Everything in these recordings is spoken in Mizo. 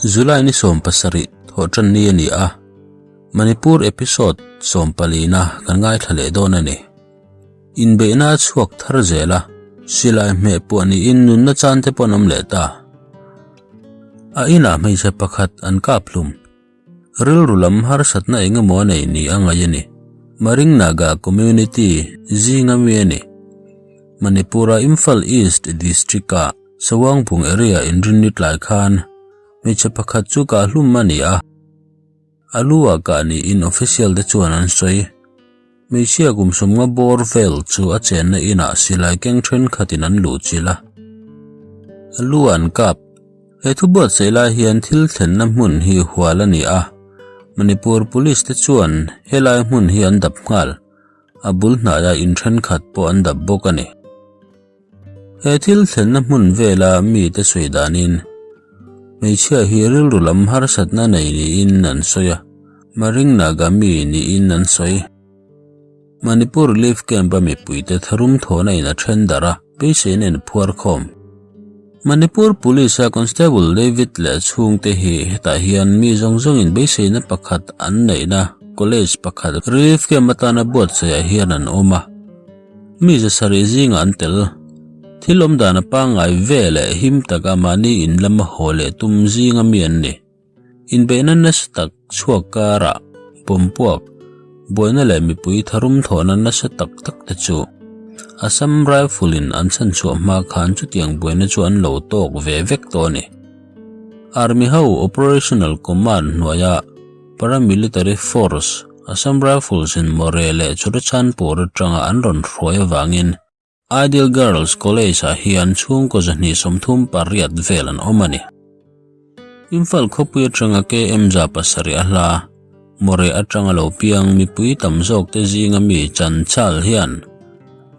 July ni 17 thawhṭan ni a ni a, Manipur episode sawmpalina kan ngaithla leh dawn a ni. Inbeihna a chhuak thar zel a, silai hmeh puah niin nunna chan te pawh an awm leh ta. A inah hmeichhe pakhat an kap hlum. Rilru lam harsatna eng emaw a nei ni a ngaih a ni. Maring Naga community zinga mi a ni. Manipur-a Imphal East District-a Sawangpung area inrinni tlai khan hmeichhe pakhat chu kah hlum a ni a. A lu ah kah niin official te chuan an sawi. Hmeichhia kum sawmnga bawr vel chu a chenna inah silai keng thenkhatin an luh chilh a. A lu ah an kap. He thu buatsaih lai hian thil thlenna hmun hi hual a ni a, Manipur Police te chuan helai hmun hi an dap nghal. A bul hnaiah in thenkhat pawh an dap bawk a ni. He thil thlenna hmun vela mite sawi danin hmeichhia hi rilru lam harsatna nei niin an sawi a, Maring Naga mi niin an sawi. Manipur Relief Camp-a mipuite tharum thawhna in a then darh a, beiseina in phuar khawm. Manipur Police-a Constable David leh a chhungte hi hetah hian mi zawng zawngin beiseina pakhat an neihna college pakhat Relief Camp atana buatsaihah hian an awm a. Mi za sarih zingah an tel. Thil awm dan a pangngai ve leh him taka mahni in lama haw leh tum zinga mi an ni. Inbeihna nasa tak chhuak karah pawmpuak, buaina leh mipui tharum thawhna nasa tak tak te chu Assam Rifle in an chhanchhuah hma khan chutiang buaina chu an lo tawk ve vek tawh a ni. Army ho Operational Command hnuaia Paramilitary Force, Assam Rifles in Moreh leh Churachandpur atanga an rawn hruai avangin Ideal Girls College ah hian chhungkaw 238 vel an awm a ni. Imphal khawpui atanga KM 700 a hla, Moreh atanga lo piang mipui tam zawk te zinga mi Chanchal hian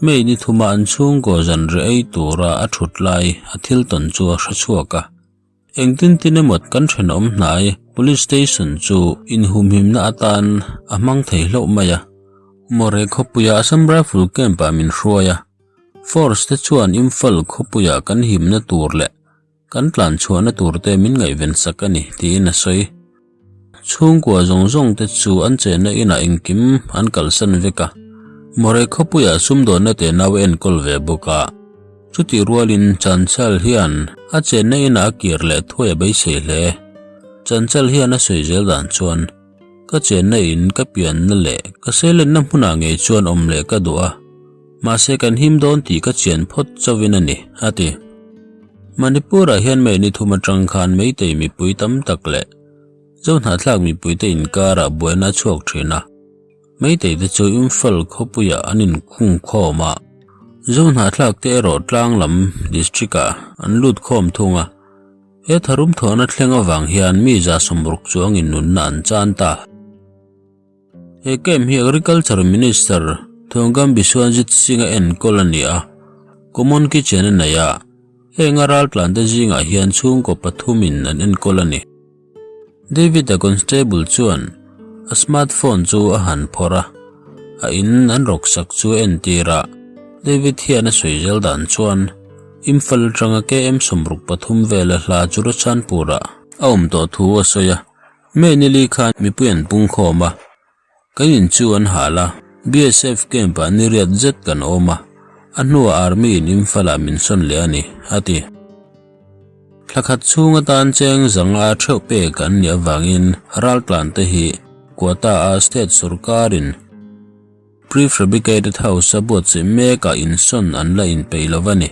May ni thuma an chhungkaw zanriah ei tura a thut lai a thil tawn chu a hre chhuak a. Engtin tin emaw kan thenawm hnai Police Station chu inhumhimna atan a hmang thei hlauh mai a. Moreh khawpuia Assam Rifle Camp-ah min hruai a, Force te chuan Imphal khawpuia kan himna tur leh kan tlanchhuahna tur te min ngaihven sak a ni, tiin a sawi. Chhungkua zawng zawng te chu an chenna inah engkim an kalsan vek a, Moreh khawpuiah sumdawnna te nau a enkawl ve bawk a. Chutih rualin Chanchal hian a chenna inah a kir leh thuai a beisei hle. Chanchal hian a sawi zel dan chuan, Ka chenna in ka pianna leh ka seilenna hmunah ngei chuan awm leh ka duh a, mahse kan him dawn tih ka chian phawt chauhin a ni, a ti. Manipur-ah hian May ni thum atang khan Meitei mipui tam tak leh Zohnahthlak mipuite inkarah buaina a chhuak thin a. Meitei te chu Imphal khawpuiah an inkhung khawm a, Zohnahthlak te erawh tlang lam district-ah an lut khawm thung a. He tharum thawhna thleng avang hian mi 60 chuangin nunna an chan ta. He camp hi Agriculture Minister Thongam Biswajit Singh-a enkawl a ni a, Common Kitchen a nei a, heng a raltlante zingah hian chhungkaw pathumin an enkawl a ni. David-a constable chuan a smartphone chu a han phawrh a, a in an rawk sak chu a entir a, David hian a sawi zel dan chuan Imphal atanga KM 63 vela hla Churachandpur-ah a awm tawh thu a sawi a, May nili khan mipui an pung khawm a, kan in chu an hal a, BSF camp-ah ni riat zet kan awm a, a hnuah Army in Imphal-ah min sawn leh a ni, a ti. Thla khat chhung atan cheng zanga theuh pek an nih avangin raltlante hi Quota-a state sorkarin prefabricated house a buatsaih mekah insawn an la inpeih lo a ni.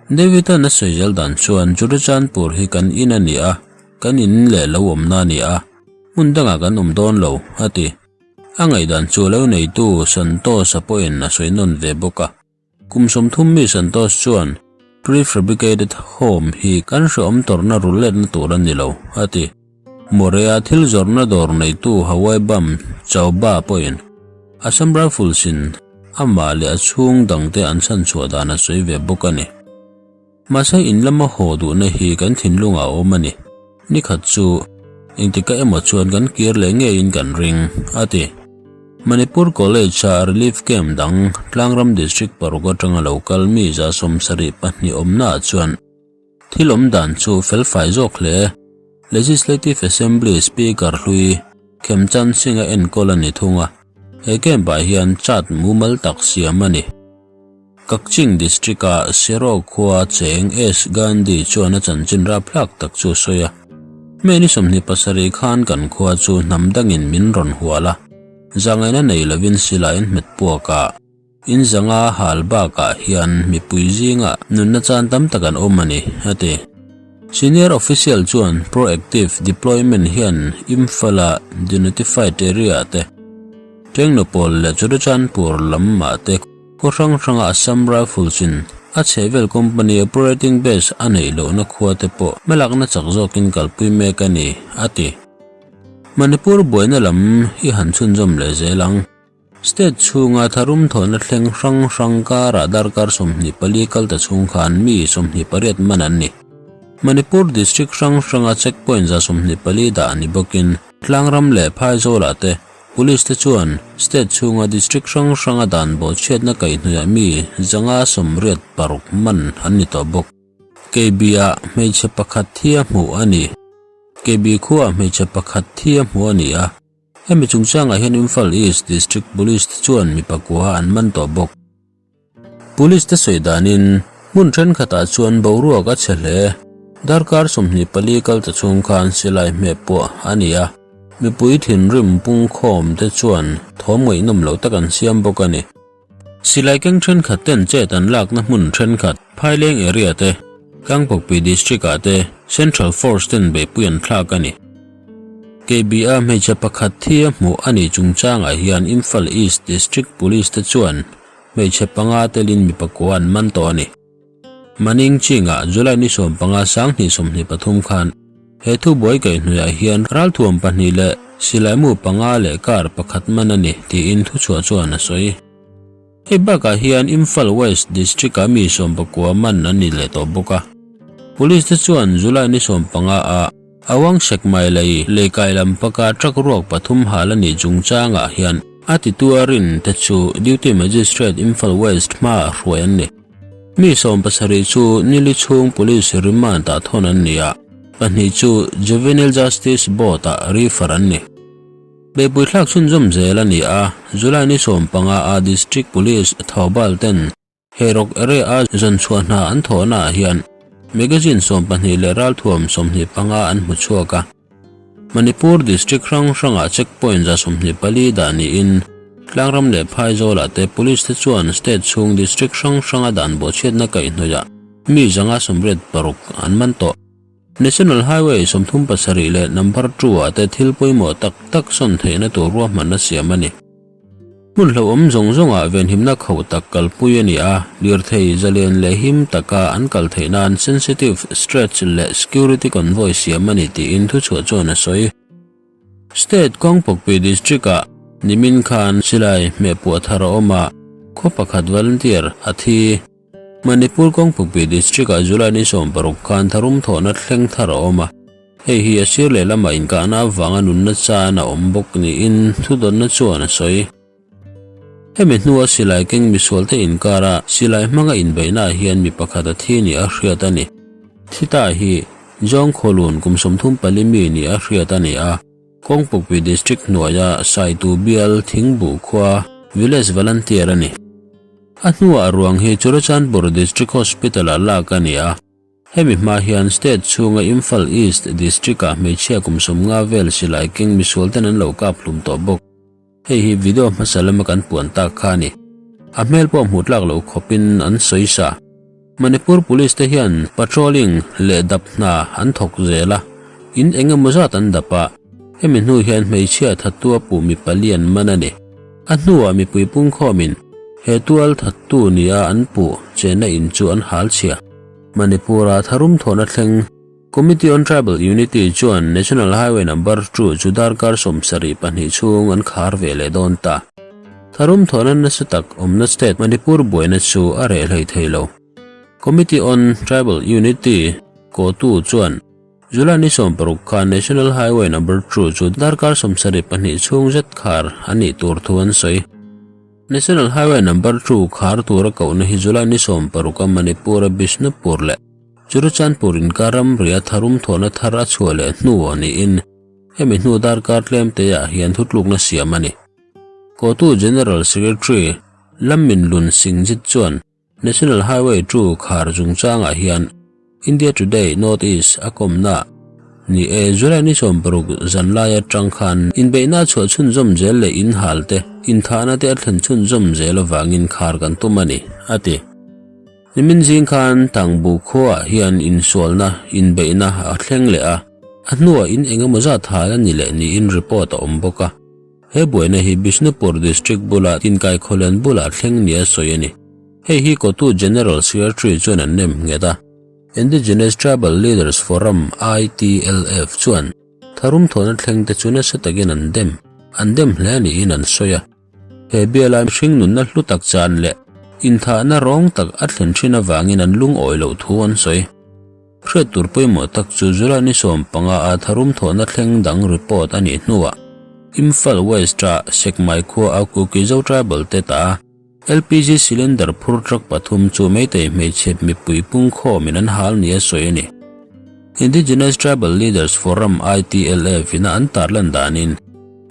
David-a'n a sawi zel dan chuan Churachandpur hi kan in a ni a, kan in leh lo awmna a ni a, hmun dangah kan awm dawn lo, a ti. A ngaihdan chu lo neitu Santosh-a pawhin a sawi nawn ve bawk a. Kum 30 mi Santosh chuan prefabricated home hi kan hrehawm tawrhna rulletna tur a ni lo, a ti. Morea thil zawrhna dawr neitu Hawaii Bam Chauba pawhin Assam Rifles in amah leh a chhung dangte an chhanchhuah dan a sawi ve bawk a ni. Mahse in lama haw duhna hi kan thinlungah a awm a ni. Nikhat chu engtika emaw chuan kan kir leh ngeiin kan ring, a ti. Manipur College-a relief camp dang Tlangram District paruk atanga lo kal mi 72 awmnaah chuan thil awm dan chu felfai zawk hle. Legislative Assembly Speaker hlui Khemchand Singh-a enkawl a ni thung a, he camp-ah hian chart mumal tak siam a ni. Kakching District-a Sero khua cheng S. Gandhi chuan a chanchin rapthlak tak chu a sawi a, May ni 27 khan kan khua chu hnam dangin min rawn hual a, zangaina nei lovin silai an hmet puak a, in zanga hal bakah hian mipui zingah nunna chan tam tak an awm a ni, a ti. Senior official chuan proactive deployment hian Imphal-a denotified area-ah te, Tengnopawl leh Churachandpur lamah te khaw hrang hranga Assam Rifles-in a chhehvel company operating base a neih lohna khua te pawh hmalakna chak zawkin kalpui mek a ni, a ti. Manipur buaina lam i han chhunzawm leh zel ang. State chhunga tharum thawhna thleng hrang hrang karah darkar 24 kal ta chhung khan mi 28 man an ni. Manipur district hrang hranga checkpoint 124 dah ni bawkin Tlangram leh Phaizawlah te Police te chuan state chhunga district hrang hranga dan bawhchhiatna kaihhnawih mi 186 man an ni tawh bawk. Keibi-ah hmeichhe pakhat thi a hmuh a ni. Keibi khuaah hmeichhe pakhat thi a hmuh a ni a. Hemi chungchangah hian Imphal East District Police te chuan mi pakua an man tawh bawk. Police te sawi danin hmun thenkhatah chuan boruak a chhe hle. Darkar 24 kal ta chhung khan silai hmeh pawh a ni a, mipui thinrim pungkhawm te chuan thawm ngaihnawm loh tak an siam bawk a ni. Silai keng thenkhat ten chet an lakna hmun thenkhat Phaileng area te, Kangpokpi District ah te Central Force ten beihpui an thlak a ni. KB-a hmeichhe pakhat thi a hmuh a nih chungchangah hian Imphal East District Police te chuan hmeichhe panga telin mi pakua an man tawh a ni. Maning Chingah July ni 15 2023 khan he thubuai kaihhnuaiah hian ralthuam pahnih leh silaimu panga leh car pakhat man a ni tiin thuchhuah chuan a sawi. Hei bakah hian Imphal West District-ah mi sawmpakua man an ni leh tawh bawk a. Police te chuan July ni 15 ah Awang Sekmai lei leikai lam paka truck ruak pathum hal a nih chungchangah hian a titu a rin te chu Duty Magistrate Imphal West hmaah hruai an ni. Mi 70 chu nili chhung police remand ah thawn an ni a, pahnih chu Juvenile Justice Board ah refer an ni. Beihpui thlak chhunzawm zel a ni a, July ni 15 ah District Police Thoubal ten Heirok area a zawnchhuah hna an thawhna ah hian magazine 12 leh ralthuam 25 an hmu chhuak a. Manipur District hrang hrangah checkpoint 124 dah niin Tlangram leh Phaizawlah te Police te chuan state chhung district hrang hranga dan bawhchhiatna kaihhnawihah mi 186 an man tawh. National Highway 37 leh number 2 ah te thil pawimawh tak tak sawn theihna tur ruahmanna siam a ni. Hmun hlauhawm zawng zawngah venhimna khauh tak kalpui a ni a, lirthei zalen leh him taka an kal theih nan sensitive stretch leh security convoy siam a ni tiin thuchhuah chuan a sawi. State Kawngpawkpui District-ah nimin khan silai hmehpuah thar a awm a, khaw pakhat volunteer a thi. Manipur Kawngpawkpui District-ah July ni 16 khan tharum thawhna thleng thar a awm a, hei hi a sir lehlamah inkahna avanga nunna chan a awm bawk niin thudawnna chuan a sawi. Hemi hnua silai keng misualte inkara silai hmanga inbeihnaah hian mi pakhat a thi ni a hriat a ni. Thi ta hi Jong Khawlun kum 34 mi ni a hriat a ni a, Kawngpawkpui District hnuaia Saitu bial Thingbuh khua Village Volunteer a ni. A hnuah ruang hi Churachandpur District Hospital-ah lak a ni a, hemi hma hian state chhunga Imphal East District-ah hmeichhia kum 50 vel silai keng misual ten an lo kap hlum tawh bawk. Hei hi video hmasa lama kan puan tak kha a ni. A hmel pawh hmuh tlak loh khawpin an sawi sa. Manipur Police te hian patrolling leh dap hna an thawk zel a, in eng emaw zat an dap a, hemi hnu hian hmeichhia thattu a puh mi pali an man a ni. A hnuah mipui pungkhawmin he tual thattu nia an puh chenna in chu an hal chhia. Manipur-a tharum thawhna thleng Committee on Tribal Unity chuan National Highway Number 2 chu darkar 72 chhung an khar ve leh dawn ta. Tharum thawhna nasa tak awmna state Manipur buaina chu a reh hlei thei lo. Committee on Tribal Unity kotu chuan July ni 16 khan National Highway Number 2 chu darkar 72 chhung zet khar a nih tur thu an sawi. National Highway Number 2 khar tura kohna hi July ni 16 a Manipur-a Bishnupur leh. Churachandpur inkar ramria tharum thawhna thar a chhuah leh hnu niin hemi hnu darkar tlemteah hian thutlukna siam a ni. Kotu General Secretary Lamminlun Singjit chuan National Highway 2 khar chungchangah hian India Today North East a kawmna ni e, July ni 60 zan lai atang khan inbeihna a chhuah chhunzawm zel leh inhal te, inthahna te a thlen chhunzawm zel avangin khar kan tum a ni, a ti. Nimin zing khan Tangbu khuaah hian insualna, inbeihna a thleng leh a, a hnuah in eng emaw zat hal a ni leh niin report a awm bawk a. He buaina hi Bishnupur District bula Tinkai Khawlen bulah thleng nia sawi a ni. Hei hi Kotu General Secretary chuan an nem nghet a. Indigenous Tribal Leaders Forum, ITLF, chuan tharum thawhna thleng te chu nasa takin an dem, an dem hle niin an sawi a. He biala mihring nunna hlu tak chan leh inthahna rawng tak a thlen thin avangin an lungawi loh thu an sawi. Hriat tur pawimawh tak chu July ni 15 a tharum thawhna thleng dang report a nih hnuah Imphal West-a Sekmai khua a Kuki-Zo tribal te ta LPG cylinder phur truck pathum chu Meitei hmeichhe mipui pungkhawmin an hal nia sawi a ni. Indigenous Tribal Leaders Forum, ITLF, ina an tarlan danin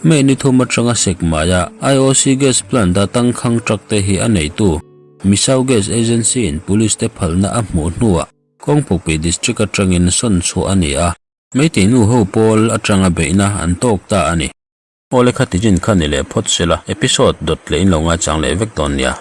May ni thum atanga Sekmaia IOC gas plant-a tangkhang truck te hi a neitu Misau Gas Agency-in police te phalna a hmuh hnuah Kawngpukpui District atangin sawn chhuah a ni a, Meitei nu ho pawl atanga beihna an tawk ta a ni. Aw le kha tijin kha ni leh phawt sela, episode dawt leh in lo ngaichang leh vek dawn nia.